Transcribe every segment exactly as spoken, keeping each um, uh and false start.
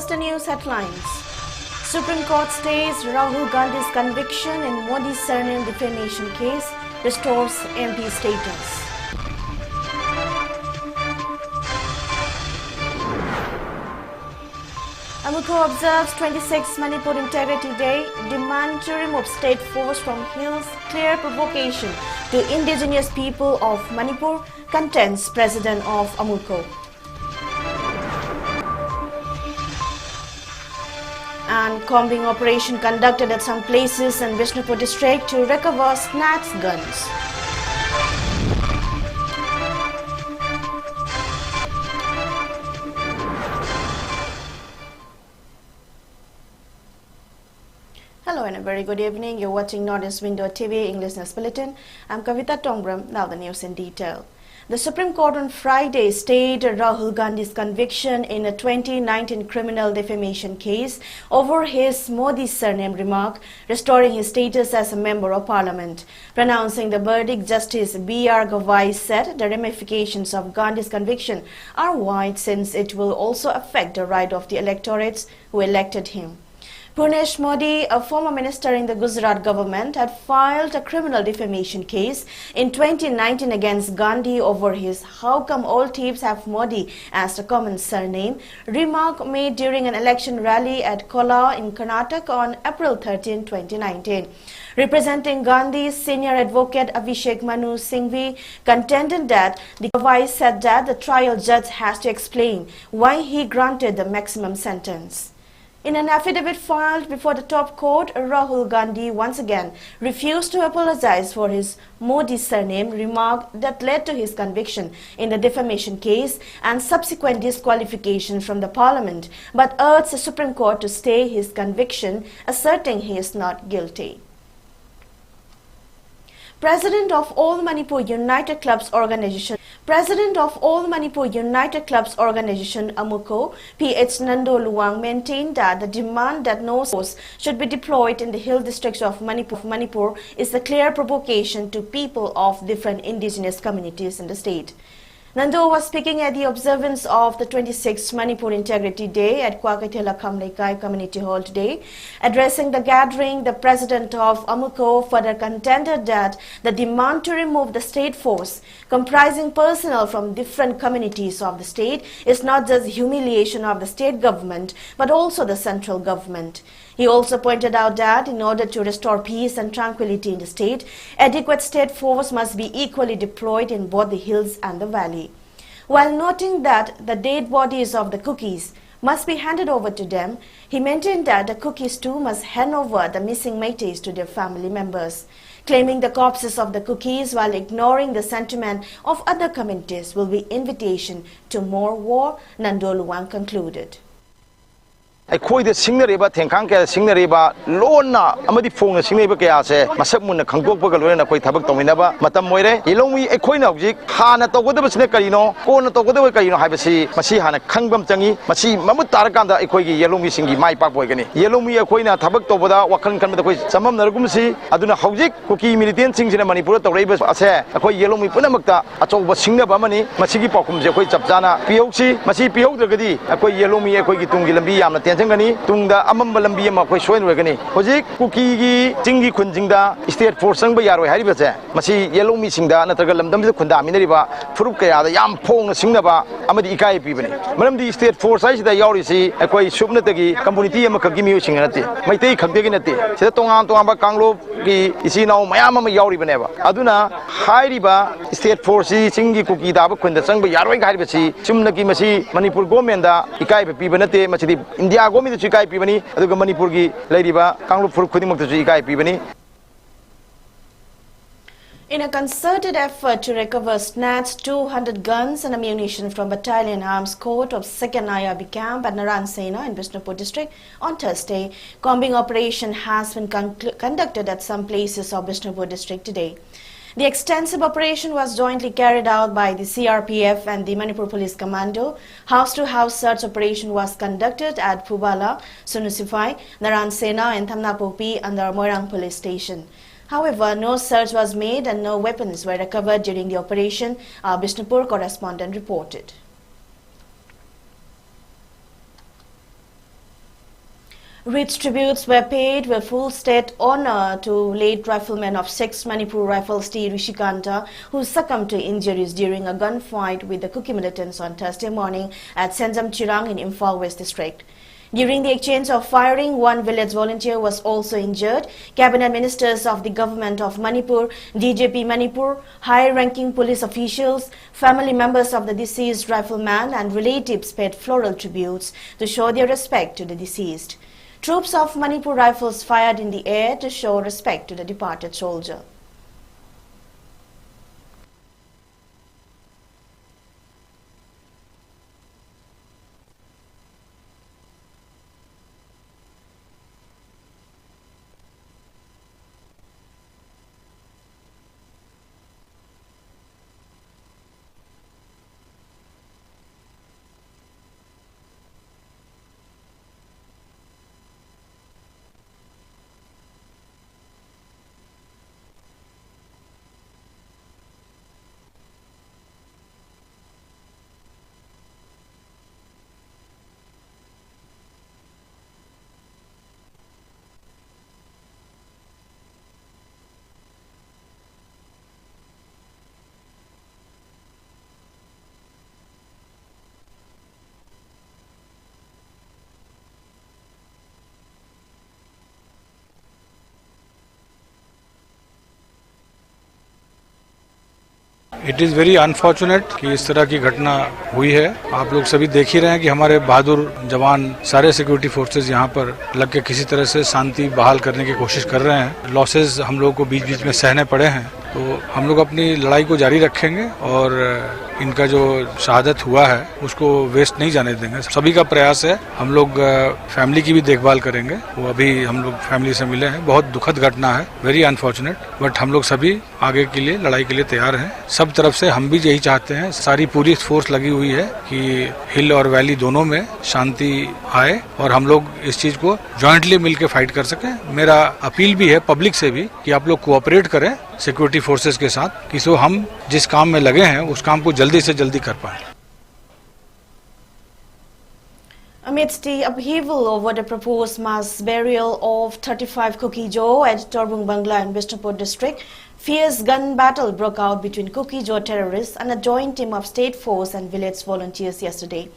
The news headlines. Supreme Court stays Rahul Gandhi's conviction in Modi surname defamation case, restores M P status. AMUCO observes twenty-sixth Manipur Integrity Day, demand to remove state force from hills, clear provocation to indigenous people of Manipur, contends President of AMUCO. And combing operation conducted at some places in Bishnupur district to recover snacks guns. Hello and a very good evening. You're watching Northeast Window T V English News Bulletin. I'm Kavita Tongbram. Now the news in detail. The Supreme Court on Friday stayed Rahul Gandhi's conviction in a twenty nineteen criminal defamation case over his Modi surname remark, restoring his status as a member of parliament. Pronouncing the verdict, Justice B R Gavai said the ramifications of Gandhi's conviction are wide, since it will also affect the right of the electorates who elected him. Purnesh Modi, a former minister in the Gujarat government, had filed a criminal defamation case in twenty nineteen against Gandhi over his "How come all thieves have Modi as the common surname?" remark made during an election rally at Kolar in Karnataka on April thirteen, twenty nineteen. Representing Gandhi, senior advocate Abhishek Manu Singhvi contended that the Gavai said that the trial judge has to explain why he granted the maximum sentence. In an affidavit filed before the top court, Rahul Gandhi once again refused to apologize for his Modi surname remark that led to his conviction in the defamation case and subsequent disqualification from the parliament, but urged the Supreme Court to stay his conviction, asserting he is not guilty. President of All Manipur United Clubs Organization, President of All Manipur United Clubs Organization, AMUCO, P H Nando Luwang, maintained that the demand that no force should be deployed in the hill districts of Manipur, Manipur is a clear provocation to people of different indigenous communities in the state. Nanduol was speaking at the observance of the twenty-sixth Manipur Integrity Day at Kwakeithel Akham Leikai Community Hall today. Addressing the gathering, the president of AMUCO further contended that the demand to remove the state force, comprising personnel from different communities of the state, is not just humiliation of the state government, but also the central government. He also pointed out that in order to restore peace and tranquility in the state, adequate state force must be equally deployed in both the hills and the valley. While noting that the dead bodies of the Kukis must be handed over to them, he maintained that the Kukis too must hand over the missing Meiteis to their family members. Claiming the corpses of the Kukis while ignoring the sentiment of other communities will be invitation to more war, Nanduol Luwang concluded. ꯑꯩꯈꯣꯏꯗ ꯁꯤꯡꯅꯔꯤꯕ, ꯊꯦꯡꯈꯥꯡ ꯀꯌꯥꯗ ꯁꯤꯡꯅꯔꯤꯕ, ꯂꯣꯟꯅ ꯑꯃꯗꯤ ꯐꯣꯡꯅ ꯁꯤꯡꯅꯔꯤꯕ ꯀꯌꯥꯁꯦ ꯃꯁꯛ ꯃꯨꯟꯅ ꯈꯪꯗꯣꯛꯄꯒ ꯂꯣꯏꯅꯅ ꯑꯩꯈꯣꯏ ꯊꯕꯛ ꯇꯧꯃꯤꯟꯅꯕ ꯃꯇꯝ ꯑꯣꯏꯔꯦ꯫ ꯌꯦꯜꯍꯧꯃꯤ ꯑꯩꯈꯣꯏꯅ ꯍꯧꯖꯤꯛ ꯍꯥꯟꯅ ꯇꯧꯒꯗꯕꯁꯤꯅ ꯀꯔꯤꯅꯣ, ꯀꯣꯟꯅ ꯇꯧꯒꯗꯕ ꯀꯔꯤꯅꯣ ꯍꯥꯏꯕꯁꯤ ꯃꯁꯤ ꯍꯥꯟꯅ ꯈꯪꯕ ꯑꯃ ꯆꯪꯏ꯫ ꯃꯁꯤ ꯃꯃꯨꯠ ꯇꯥꯔꯀꯥꯟꯗ ꯑꯩꯈꯣꯏꯒꯤ ꯌꯦꯜꯍꯧꯃꯤꯁꯤꯡꯒꯤ ꯃꯥꯏ ꯄꯥꯛꯄ ꯑꯣꯏꯒꯅꯤ꯫ ꯌꯦꯜꯍꯧꯃꯤ ꯑꯩꯈꯣꯏꯅ ꯊꯕꯛ ꯇꯧꯕꯗ ꯋꯥꯈꯜ ꯈꯟꯕꯗ ꯑꯩꯈꯣꯏ ꯆꯃꯝꯅꯔꯒꯨꯝꯁꯤ꯫ ꯑꯗꯨꯅ ꯍꯧꯖꯤꯛ ꯀꯨꯀꯤ ꯃꯤꯂꯤꯇꯦꯟꯁꯤꯡꯁꯤꯅ ꯃꯅꯤꯄꯨꯔꯗ ꯇꯧꯔꯛꯏꯕ ꯑꯁꯦ ꯑꯩꯈꯣꯏ ꯌꯦꯜꯍꯧꯃꯤ ꯄꯨꯝꯅꯃꯛꯇ ꯑꯆꯧꯕ ꯁꯤꯡꯅꯕ ꯑꯃꯅꯤ꯫ ꯃꯁꯤꯒꯤ ꯄꯥꯎꯈꯨꯝꯁꯦ ꯑꯩꯈꯣꯏ ꯆꯞ ꯆꯥꯅ ꯄꯤꯍꯧꯁꯤ꯫ ꯃꯁꯤ ꯄꯤꯍꯧꯗ꯭ꯔꯒꯗꯤ ꯑꯩꯈꯣꯏ ꯌꯦꯜꯍꯧꯃꯤ ꯑꯩꯈꯣꯏꯒꯤ ꯇꯨꯡꯒꯤ ꯂꯝꯕꯤ ꯌꯥꯝꯅ ꯇꯦꯟꯁꯤꯟꯒꯅꯤ꯫ ꯇꯨꯡꯗ ꯑꯃꯝꯕ ꯂꯝꯕꯤ ꯑꯃ ꯑꯩꯈꯣꯏ ꯁꯣꯏꯔꯣꯏꯒꯅꯤ꯫ ꯍꯧꯖꯤꯛ ꯀꯨꯀꯤꯒꯤ ꯆꯤꯡꯒꯤ ꯈꯨꯟꯁꯤꯡꯗ ꯁ꯭ꯇꯦꯠ ꯐꯣꯔꯁ ꯆꯪꯕ ꯌꯥꯔꯣꯏ ꯍꯥꯏꯔꯤꯕꯁꯦ, ꯃꯁꯤ ꯌꯦꯜꯍꯧꯃꯤꯁꯤꯡꯗ ꯅꯠꯇ꯭ꯔꯒ ꯂꯝꯗꯝꯁꯤꯗ ꯈꯨꯟꯗꯥꯃꯤꯟꯅꯔꯤꯕ ꯐꯨꯔꯨꯞ ꯀꯌꯥꯗ ꯌꯥꯝ ꯐꯣꯡꯅ ꯁꯤꯡꯅꯕ ꯑꯃꯗꯤ ꯏꯀꯥꯏ ꯄꯤꯕꯅꯤ꯫ ꯃꯔꯝꯗꯤ ꯁ꯭ꯇꯦꯠ ꯐꯣꯔꯁ ꯍꯥꯏꯁꯤꯗ ꯌꯥꯎꯔꯤꯁꯤ ꯑꯩꯈꯣꯏ ꯁꯨꯞꯅꯇꯒꯤ ꯀꯝꯃꯨꯅꯤꯇꯤ ꯑꯃꯈꯛꯀꯤ ꯃꯤꯑꯣꯏꯁꯤꯡ ꯅꯠꯇꯦ, ꯃꯩꯇꯩ ꯈꯛꯇꯒꯤ ꯅꯠꯇꯦ꯫ ꯁꯤꯗ ꯇꯣꯉꯥꯟ ꯇꯣꯉꯥꯟꯕ ꯀꯥꯡꯂꯨꯞꯀꯤ ꯏꯆꯤꯜ ꯏꯅꯥꯎ ꯃꯌꯥꯝ ꯑꯃ ꯌꯥꯎꯔꯤꯕꯅꯦꯕ꯫ ꯑꯗꯨꯅ ꯍꯥꯏꯔꯤꯕ ꯁ꯭ꯇꯦꯠ ꯐꯣꯔꯁꯁꯤ ꯆꯤꯡꯒꯤ ꯀꯨꯀꯤ ꯇꯥꯕ ꯈꯨꯟꯗ ꯆꯪꯕ ꯌꯥꯔꯣꯏ ꯍꯥꯏꯔꯤꯕꯁꯤ ꯆꯨꯝꯅꯒꯤ ꯃꯁꯤ ꯃꯅꯤꯄꯨꯔ ꯒꯣꯔꯃꯦꯟꯗ ꯏꯀꯥꯏꯕ ꯄꯤꯕ ꯅꯠꯇꯦ, ꯃꯁꯤꯗꯤ ꯏꯟꯗꯤꯌꯥ ꯒꯣꯔꯃꯦꯟꯗꯁꯨ ꯏꯀꯥꯏ ꯄꯤꯕꯅꯤ, ꯑꯗꯨꯒ ꯃꯅꯤꯄꯨꯔꯒꯤ ꯂꯩꯔꯤꯕ ꯀꯥꯡꯂꯨꯞ ꯐꯨꯔꯨꯞ ꯈꯨꯗꯤꯡꯃꯛꯇꯁꯨ ꯏꯀꯥꯏ ꯄꯤꯕꯅꯤ꯫ In a concerted effort to recover snatched two hundred guns and ammunition from Battalion Arms Court of second I R B camp at Naran Sena in Bishnupur district on Thursday, combing operation has been conclu- conducted at some places of Bishnupur district today. The extensive operation was jointly carried out by the C R P F and the Manipur Police Commando. House-to-house search operation was conducted at Phubala, Sunusifai, Naran Sena and Thamnapokpi under Moirang Police Station. However, no search was made and no weapons were recovered during the operation, our Bishnupur correspondent reported. Rich tributes were paid with full state honor to late rifleman of sixth Manipur Rifles T Rishikanta, who succumbed to injuries during a gunfight with the Kuki militants on Thursday morning at Senjam Chirang in Imphal West District. During the exchange of firing, one village volunteer was also injured. Cabinet ministers of the government of Manipur, D G P Manipur, high-ranking police officials, family members of the deceased rifleman and relatives paid floral tributes to show their respect to the deceased. Troops of Manipur Rifles fired in the air to show respect to the departed soldier. It is very unfortunate कि इस तरह की घटना हुई है। आप लोग सभी देख ही रहे हैं कि हमारे बहादुर जवान, सारे सिक्योरिटी फोर्सेज यहाँ पर लग के किसी तरह से शांति बहाल करने की कोशिश कर रहे हैं। लॉसेस हम लोगों को बीच बीच में सहने पड़े हैं। तो हम लोग अपनी लड़ाई को जारी रखेंगे और इनका जो शहादत हुआ है, उसको वेस्ट नहीं जाने देंगे। सभी का प्रयास है, हम लोग फैमिली की भी देखभाल करेंगे। वो अभी हम लोग फैमिली से मिले हैं। बहुत दुखद घटना है, वेरी अनफॉर्चुनेट, बट हम लोग सभी आगे के लिए, लड़ाई के लिए तैयार हैं। सब तरफ से हम भी यही चाहते हैं, सारी पूरी फोर्स लगी हुई है कि हिल और वैली दोनों में शांति आए और हम लोग इस चीज़ को जॉइंटली मिलकर फाइट कर सकें। मेरा अपील भी है पब्लिक से भी कि आप लोग कोऑपरेट करें सिक्योरिटी फोर्सेस के साथ, कि सो हम जिस काम में लगे हैं, उस काम को जल्दी से जल्दी कर पाएं। Amidst the upheaval over the proposed mass burial of thirty-five Kuki-Zo at Torbung Bangla in Bishnupur district, fierce gun battle broke out between Kuki-Zo terrorists and a joint team of state force and village volunteers yesterday.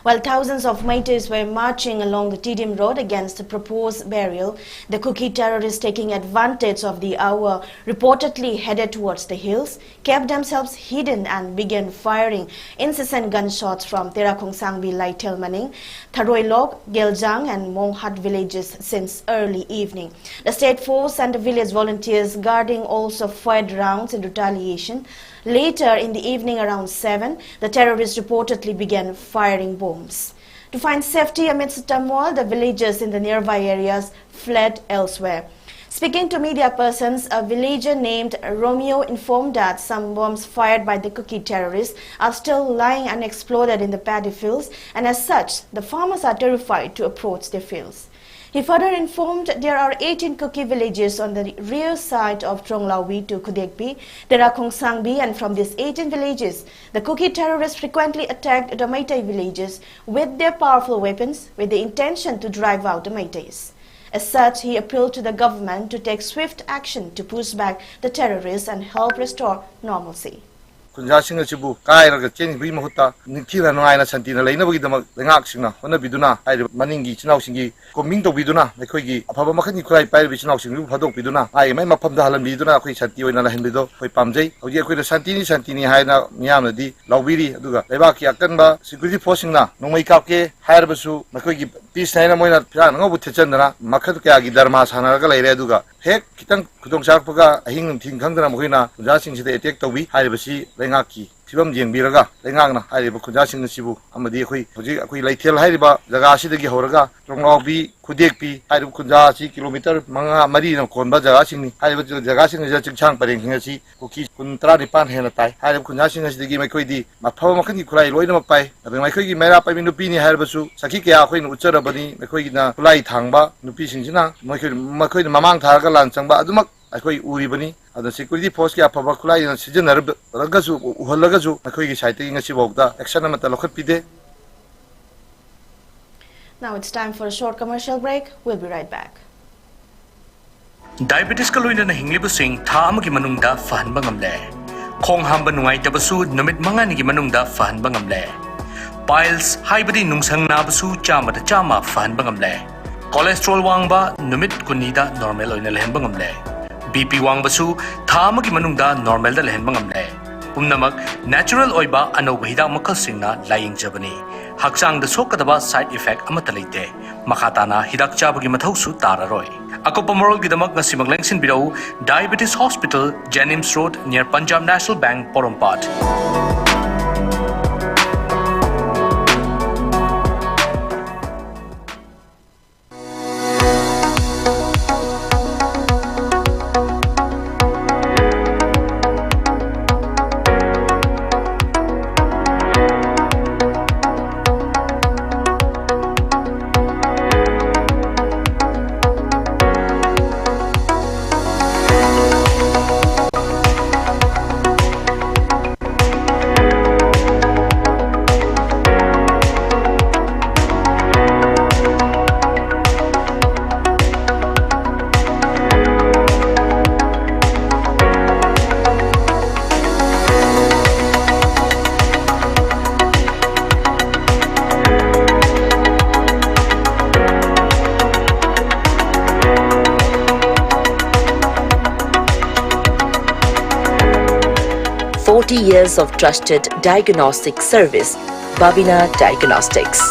While thousands of Meiteis were marching along the Tiddim Road against the proposed burial, the Kuki terrorists, taking advantage of the hour, reportedly headed towards the hills, kept themselves hidden and began firing incessant gunshots from Terakhongsangbi, Laithel Maning, Tharoilok, Geljang and Monghat villages since early evening. The state force and the village volunteers guarding also fired rounds in retaliation. Later in the evening, around seven, the terrorists reportedly began firing bombs. To find safety amidst turmoil, the villagers in the nearby areas fled elsewhere. Speaking to media persons, a villager named Romeo informed that some bombs fired by the Kuki terrorists are still lying unexploded in the paddy fields, and as such, the farmers are terrified to approach their fields. He further informed there are eighteen Kuki villages on the rear side of Tronglawi to Khudekbi, Terakhongsangbi, and from these eighteen villages, the Kuki terrorists frequently attacked the Meitei villages with their powerful weapons with the intention to drive out the Meiteis. As such, he appealed to the government to take swift action to push back the terrorists and help restore normalcy. ꯈꯨꯟꯖꯥꯁꯤꯡ ꯑꯁꯤꯕꯨ ꯀꯥꯏꯔꯒ ꯆꯦꯟꯈꯤꯕꯒꯤ ꯃꯍꯨꯠꯇ ꯅꯤꯡꯊꯤꯅ ꯅꯨꯡꯉꯥꯏꯅ ꯁꯥꯟꯇꯤꯅ ꯂꯩꯅꯕꯒꯤꯗꯃꯛ ꯂꯩꯉꯥꯛꯁꯤꯡꯅ ꯍꯣꯠꯅꯕꯤꯗꯨꯅ, ꯍꯥꯏꯔꯤꯕ ꯃꯅꯤꯡꯒꯤ ꯏꯆꯤꯟ ꯏꯅꯥꯎꯁꯤꯡꯒꯤ combing ꯇꯧꯕꯤꯗꯨꯅ, ꯑꯩꯈꯣꯏꯒꯤ ꯑꯐꯕ ꯃꯈꯜꯒꯤ ꯈꯨꯠꯂꯥꯏ ꯄꯥꯏꯔꯤꯕ ꯏꯆꯤꯟ ꯏꯅꯥꯎꯁꯤꯡꯗꯨꯕꯨ ꯐꯥꯗꯣꯛꯄꯤꯗꯨꯅ, ꯃꯥꯒꯤ ꯃꯥꯏ ꯃꯐꯝꯗ ꯍꯜꯍꯟꯕꯤꯗꯨꯅ ꯑꯩꯈꯣꯏ ꯁꯥꯟꯇꯤ ꯑꯣꯏꯅ ꯂꯩꯍꯟꯕꯤꯗꯣ ꯑꯩꯈꯣꯏ ꯄꯥꯝꯖꯩ꯫ ꯍꯧꯖꯤꯛ ꯑꯩꯈꯣꯏꯅ ꯁꯥꯟꯇꯤꯅꯤ, ꯁꯥꯟꯇꯤꯅꯤ ꯍꯥꯏꯅ ꯃꯤꯌꯥꯝꯅꯗꯤ ꯂꯥꯎꯕꯤꯔꯤ, ꯑꯗꯨꯒ ꯂꯩꯕꯥꯛꯀꯤ ꯑꯀꯟꯕ ꯁꯦꯀ꯭ꯌꯨꯔꯤꯇꯤ ꯐꯣꯔꯁꯁꯤꯡꯅ ꯅꯣꯡꯃꯩ ꯀꯥꯞꯀꯦ ꯍꯥꯏꯔꯕꯁꯨ ꯃꯈꯣꯏꯒꯤ ꯏꯁ ꯍꯥꯏꯅ ꯃꯣꯏꯅ ꯐꯤꯔꯥꯟ ꯑꯉꯧꯕ ꯊꯦꯠꯆꯟꯗꯅ ꯃꯈꯜ ꯀꯌꯥꯒꯤ ꯗꯔꯃꯥ ꯁꯥꯟꯅꯔꯒ ꯂꯩꯔꯦ꯫ ꯑꯗꯨꯒ ꯍꯦꯛ ꯈꯤꯇꯪ ꯈꯨꯗꯣꯡ ꯆꯥꯔꯛꯄꯒ ꯑꯍꯤꯡ ꯅꯨꯡꯊꯤꯜ ꯈꯪꯗꯅ ꯃꯈꯣꯏꯅ ꯈꯨꯟꯖꯥꯁꯤꯡꯁꯤꯗ ꯑꯦꯇꯦꯛ ꯇꯧꯕꯤ꯫ ꯍꯥꯏꯔꯤꯕꯁꯤ ꯂꯩꯉꯥꯛꯀꯤ ꯐꯤꯕꯝ ꯌꯦꯡꯕꯤꯔꯒ ꯂꯩꯉꯥꯛꯅ ꯍꯥꯏꯔꯤꯕ ꯈꯨꯟꯖꯥꯁꯤꯡ ꯑꯁꯤꯕꯨ ꯑꯃꯗꯤ ꯑꯩꯈꯣꯏ ꯍꯧꯖꯤꯛ ꯑꯩꯈꯣꯏ ꯂꯩꯊꯦꯜ ꯍꯥꯏꯔꯤꯕ ꯖꯒꯥ ꯑꯁꯤꯗꯒꯤ ꯍꯧꯔꯒ ꯇꯣꯡꯂꯥꯎꯕꯤ, ꯈꯨꯗꯦꯛꯄꯤ ꯍꯥꯏꯔꯤꯕ ꯈꯨꯟꯖꯥ ꯑꯁꯤ ꯀꯤꯂꯣꯃꯤꯇꯔ ꯃꯉꯥ ꯃꯔꯤꯅ ꯀꯣꯟꯕ ꯖꯒꯥꯁꯤꯡꯅꯤ꯫ ꯍꯥꯏꯔꯤꯕ ꯖꯒꯥꯁꯤꯡ ꯑꯁꯤꯗ ꯆꯤꯡꯁꯥꯡ ꯄꯔꯦꯡꯁꯤꯡ ꯑꯁꯤ ꯀꯨꯀꯤ ꯀꯨꯟ ꯇꯔꯥ ꯅꯤꯄꯥꯟ ꯍꯦꯟꯅ ꯇꯥꯏ꯫ ꯍꯥꯏꯔꯤꯕ ꯈꯨꯟꯖꯥꯁꯤꯡ ꯑꯁꯤꯗꯒꯤ ꯃꯈꯣꯏꯗꯤ ꯑꯐꯕ ꯃꯈꯜꯒꯤ ꯈꯨꯠꯂꯥꯏ ꯂꯣꯏꯅꯃꯛ ꯄꯥꯏ꯫ ꯑꯗꯨꯒ ꯃꯈꯣꯏꯒꯤ ꯃꯩꯔꯥ ꯄꯥꯏꯕꯤ ꯅꯨꯄꯤꯅꯤ ꯍꯥꯏꯔꯕꯁꯨ ꯁꯈꯤ ꯀꯌꯥ ꯑꯩꯈꯣꯏꯅ ꯎꯠꯆꯔꯕꯅꯤ꯫ ꯃꯈꯣꯏꯒꯤꯅ ꯈꯨꯠꯂꯥꯏ ꯊꯥꯡꯕ ꯅꯨꯄꯤꯁꯤꯡꯁꯤꯅ ꯃꯈꯣꯏ-, ꯃꯈꯣꯏꯅ ꯃꯃꯥꯡ ꯊꯥꯔꯒ ꯂꯥꯟ ꯆꯪꯕ ꯑꯗꯨꯃꯛ ꯑꯩꯈꯣꯏ ꯎꯔꯤꯕꯅꯤ꯫ ꯑꯗꯨꯅ security forceꯀꯤ ꯑꯐꯕ ꯈꯨꯠꯂꯥꯏꯅ ꯁꯤꯖꯤꯟꯅꯔꯒꯁꯨ, ꯎꯍꯜꯂꯒꯁꯨ ꯃꯈꯣꯏꯒꯤ sideꯇꯒꯤ ꯉꯁꯤꯐꯥꯎꯗ action ꯑꯃꯠꯇ ꯂꯧꯈꯠꯄꯤꯗꯦ꯫ Now it's time for a short commercial break. We'll be right back. Diabetesꯀ ꯂꯣꯏꯅꯅ ꯍꯤꯡꯂꯤꯕꯁꯤꯡ ꯊꯥ ꯑꯃꯒꯤ ꯃꯅꯨꯡꯗ ꯐꯍꯟꯕ ꯉꯝꯂꯦ꯫ ꯈꯣꯡ ꯍꯥꯝꯕ ꯅꯨꯡꯉꯥꯏꯇꯕꯁꯨ ꯅꯨꯃꯤꯠ ꯃꯉꯥꯅꯤꯒꯤ ꯃꯅꯨꯡꯗ ꯐꯍꯟꯕ ꯉꯝꯂꯦ꯫ Piles ꯍꯥꯏꯕꯗꯤ ꯅꯨꯡꯁꯪ ꯅꯥꯕꯁꯨ ꯆꯥꯝꯃꯗ ꯆꯥꯝꯃ ꯐꯍꯟꯕ ꯉꯝꯂꯦ꯫ Cholesterol ꯋꯥꯡꯕ ꯅꯨꯃꯤꯠ ꯀꯨꯟꯅꯤꯗ normal ꯑꯣꯏꯅ ꯂꯩꯍꯟꯕ ꯉꯝꯂꯦ꯫ BP ꯋꯥꯡꯕꯁꯨ ꯊꯥ ꯑꯃꯒꯤ ꯃꯅꯨꯡꯗ normalꯗ ꯂꯩꯍꯟꯕ ꯉꯝꯂꯦ꯫ ꯄꯨꯝꯅꯃꯛ natural ꯑꯣꯏꯕ ꯑꯅꯧꯕ ꯍꯤꯗꯥꯛ ꯃꯈꯜꯁꯤꯡꯅ ꯂꯥꯌꯦꯡꯖꯕꯅꯤ꯫ ꯍꯛꯆꯥꯡꯗ ꯁꯣꯛꯀꯗꯕ side effect ꯑꯃꯠꯇ ꯂꯩꯇꯦ꯫ ꯃꯈꯥ ꯇꯥꯅ ꯍꯤꯗꯥꯛ ꯆꯥꯕꯒꯤ ꯃꯊꯧꯁꯨ ꯇꯥꯔꯔꯣꯏ꯫ ꯑꯀꯨꯞꯄ ꯃꯔꯣꯜꯒꯤꯗꯃꯛ ꯉꯁꯤꯃꯛ ꯂꯦꯡꯁꯤꯟꯕꯤꯔꯛꯎ, Diabetes Hospital, Jenims Road, near Punjab National Bank, Porompat. Forty years of trusted diagnostic service, Babina Diagnostics.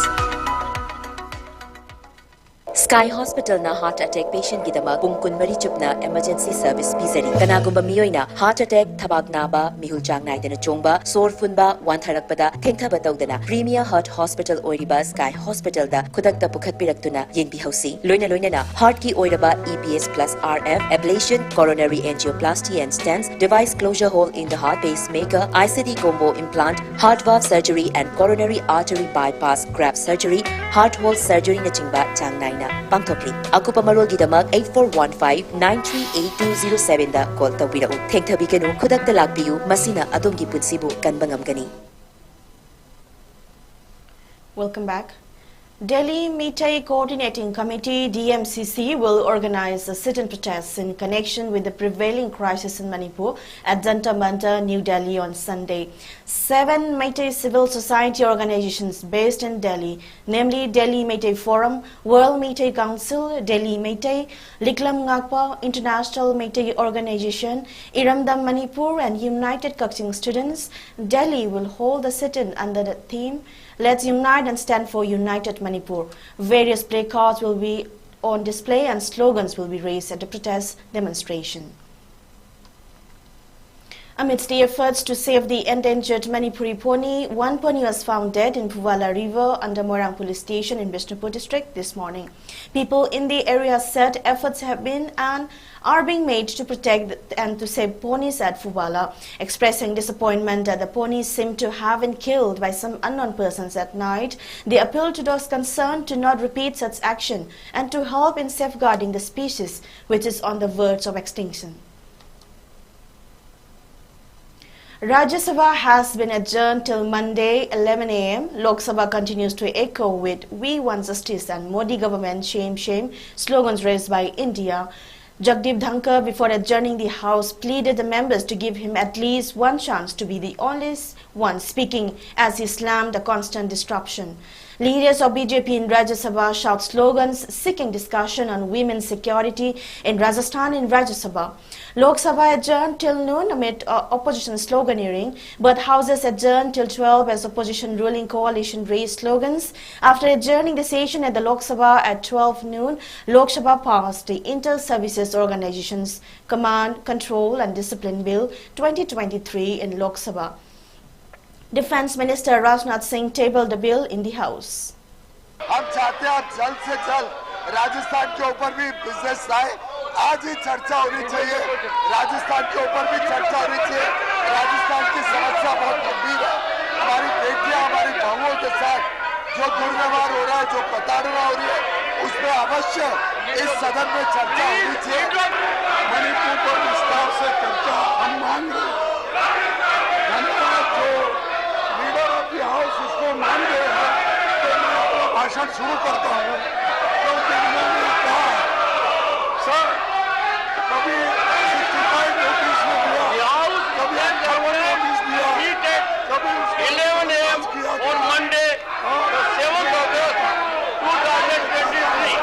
Sky Hospitalꯅ heart attack patientꯒꯤꯗꯃꯛ ꯄꯨꯡ ꯀꯨꯟꯃꯔꯤ ꯆꯨꯞꯅ emergency service ꯄꯤꯖꯔꯤ꯫ ꯀꯅꯥꯒꯨꯝꯕ ꯃꯤꯑꯣꯏꯅ heart attack, ꯊꯕꯥꯛ ꯅꯥꯕ, ꯃꯤꯍꯨꯜ ꯆꯥꯡ ꯅꯥꯏꯗꯅ ꯆꯣꯡꯕ, ꯁꯣꯔ ꯐꯨꯟꯕ, ꯋꯥꯟꯊꯔꯛꯄꯗ ꯊꯦꯡꯊꯕ ꯇꯧꯗꯅ Premier Heart Hospital ꯑꯣꯏꯔꯤꯕ Sky Hospitalꯗ ꯈꯨꯗꯛꯇ ꯄꯨꯈꯠꯄꯤꯔꯛꯇꯨꯅ ꯌꯦꯡꯕꯤꯍꯧꯁꯤ꯫ ꯂꯣꯏꯅ ꯂꯣꯏꯅꯅ heartꯀꯤ ꯑꯣꯏꯔꯕ E P S plus R F, ablation, coronary angioplasty and stents, device closure hole in the heart, pacemaker, I C D combo implant, heart valve surgery and coronary artery bypass graft surgery, heart hole surgeryꯅꯆꯤꯡꯕ ꯆꯥꯡ ꯅꯥꯏꯅ ꯄꯥꯡꯊꯣꯛꯂꯤ꯫ ꯑꯀꯨꯞꯄ ꯃꯔꯣꯜꯒꯤꯗꯃꯛ eight four one five nine three eight two zero sevenꯗ call ꯇꯧꯕꯤꯔꯛꯎ꯫ ꯊꯦꯡꯊꯕꯤꯒꯅꯨ, ꯈꯨꯗꯛꯇ ꯂꯥꯛꯄꯤꯌꯨ, ꯃꯁꯤꯅ ꯑꯗꯣꯝꯒꯤ ꯄꯨꯟꯁꯤꯕꯨ ꯀꯟꯕ ꯉꯝꯒꯅꯤ꯫ Welcome back. Delhi Meitei Coordinating Committee, D M C C, will organize a sit-in protest in connection with the prevailing crisis in Manipur at Jantar Mantar, New Delhi, on Sunday. Seven Meitei civil society organizations based in Delhi, namely Delhi Meitei Forum, World Meitei Council, Delhi Meitei, Liklam Ngakpa, International Meitei Organization, Iramdam Manipur, and United Kakching Students, Delhi, will hold a sit-in under the theme, "Let's unite and stand for united Manipur." Various placards will be on display and slogans will be raised at the protest demonstration. Amidst the efforts to save the endangered Manipuri pony, one pony was found dead in Phuvala River under Moirang Police Station in Bishnupur district this morning. People in the area said efforts have been and are being made to protect and to save ponies at Phuvala. Expressing disappointment that the ponies seem to have been killed by some unknown persons at night, they appeal to those concerned to not repeat such action and to help in safeguarding the species, which is on the verge of extinction. Rajya Sabha has been adjourned till Monday, eleven a m. Lok Sabha continues to echo with "We want justice" and "Modi government, shame, shame" slogans raised by India Jagdeep Dhankhar, before adjourning the House, pleaded the members to give him at least one chance to be the only one speaking, as he slammed the constant disruption. Leaders of B J P in Rajya Sabha shout slogans seeking discussion on women's security in Rajasthan in Rajya Sabha. Lok Sabha adjourned till noon amid, uh, opposition sloganeering, but houses adjourned till twelve as opposition ruling coalition raised slogans. After adjourning the session at the Lok Sabha at twelve noon, Lok Sabha passed the Inter-Services Organizations Command, Control and Discipline Bill twenty twenty-three in Lok Sabha. Defense Minister Rajnath Singh tabled the bill in the House. हम चाहते हैं आप जल्द से जल्द राजस्थान के ऊपर भी बिजनेस लाए। आज ही चर्चा होनी चाहिए, राजस्थान के ऊपर भी चर्चा होनी चाहिए। राजस्थान की समस्या बहुत गंभीर है। हमारी बेटियां, हमारी बहुओं के साथ जो दुर्व्यवहार हो रहा है, जो प्रताड़ना हो रही है, उस पर अवश्य इस सदन में चर्चा होनी चाहिए। मणिपुर पर विस्तार से चर्चा हम मांग रहे हैं। धन्यवाद, जो लीडर ऑफ द हाउस इसको मान गए हैं, तो मैं अपना भाषण शुरू करता हूँ। क्योंकि इन्होंने कहा, सर, कभी सिक्सटी फाइव नोटिस में दिया, कभी अट्ठावन नोटिस दिया, कभी उसको eleven a.m. किया on Monday, the seventh August two thousand twenty-three.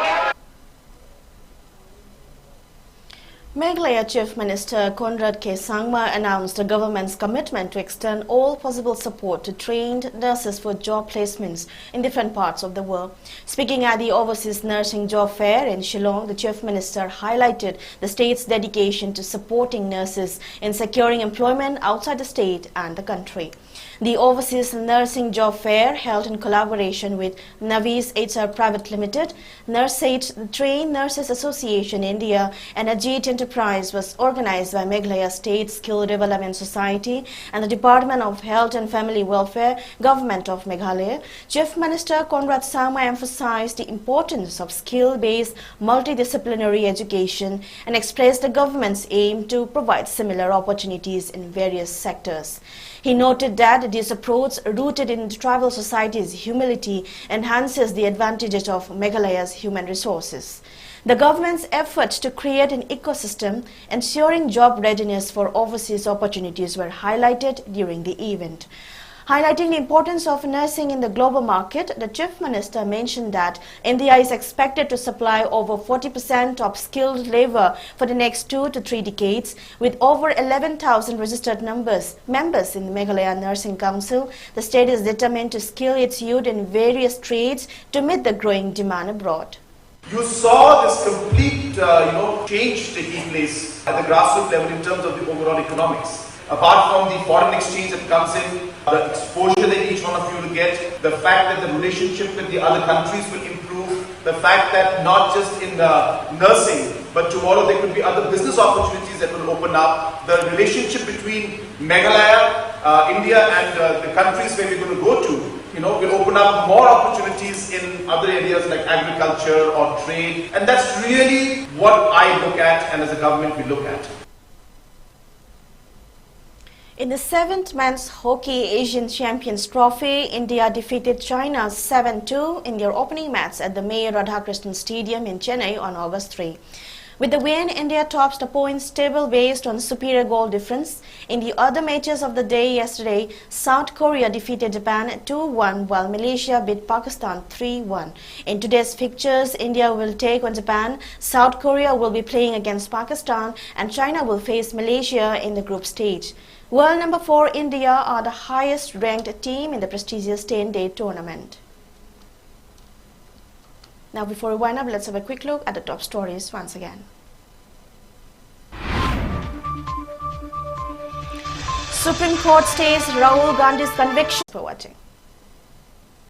Meghalaya Chief Minister Conrad K Sangma announced the government's commitment to extend all possible support to trained nurses for job placements in different parts of the world. Speaking at the Overseas Nursing Job Fair in Shillong, the Chief Minister highlighted the state's dedication to supporting nurses in securing employment outside the state and the country. The Overseas Nursing Job Fair, held in collaboration with Navis H R Private Limited, NurseAid, the Trained Nurses Association India, and Ajit Enterprise, was organized by Meghalaya State Skill Development Society and the Department of Health and Family Welfare, Government of Meghalaya. Chief Minister Conrad Sangma emphasized the importance of skill-based multidisciplinary education and expressed the government's aim to provide similar opportunities in various sectors. He noted that this approach, rooted in the tribal society's humility, enhances the advantages of Meghalaya's human resources. The government's efforts to create an ecosystem ensuring job readiness for overseas opportunities were highlighted during the event. Highlighting the importance of nursing in the global market, the Chief Minister mentioned that India is expected to supply over forty percent of skilled labor for the next two to three decades, with over eleven thousand registered numbers, members in the Meghalaya Nursing Council. The state is determined to skill its youth in various trades to meet the growing demand abroad. You saw this complete, uh, you know, change taking place at the grassroots level in terms of the overall economics. Apart from the foreign exchange that comes in, the exposure that each one of you will get, the fact that the relationship with the other countries will improve, the fact that not just in uh, nursing, but tomorrow there could be other business opportunities that will open up, the relationship between Meghalaya, uh, India and uh, the countries where we're going to go to, you know, will open up more opportunities in other areas like agriculture or trade. And that's really what I look at and as a government we look at. In the seventh Men's Hockey Asian Champions Trophy, India defeated China seven two in their opening match at the Mayor Radhakrishnan Stadium in Chennai on August three. With the win, India tops the points table based on superior goal difference. In the other matches of the day yesterday, South Korea defeated Japan two one, while Malaysia beat Pakistan three one. In today's fixtures, India will take on Japan, South Korea will be playing against Pakistan, and China will face Malaysia in the group stage. World number four India are the highest ranked team in the prestigious ten-day tournament. Now, before we wind up, let's have a quick look at the top stories once again. Supreme Court stays Rahul Gandhi's conviction. For watching.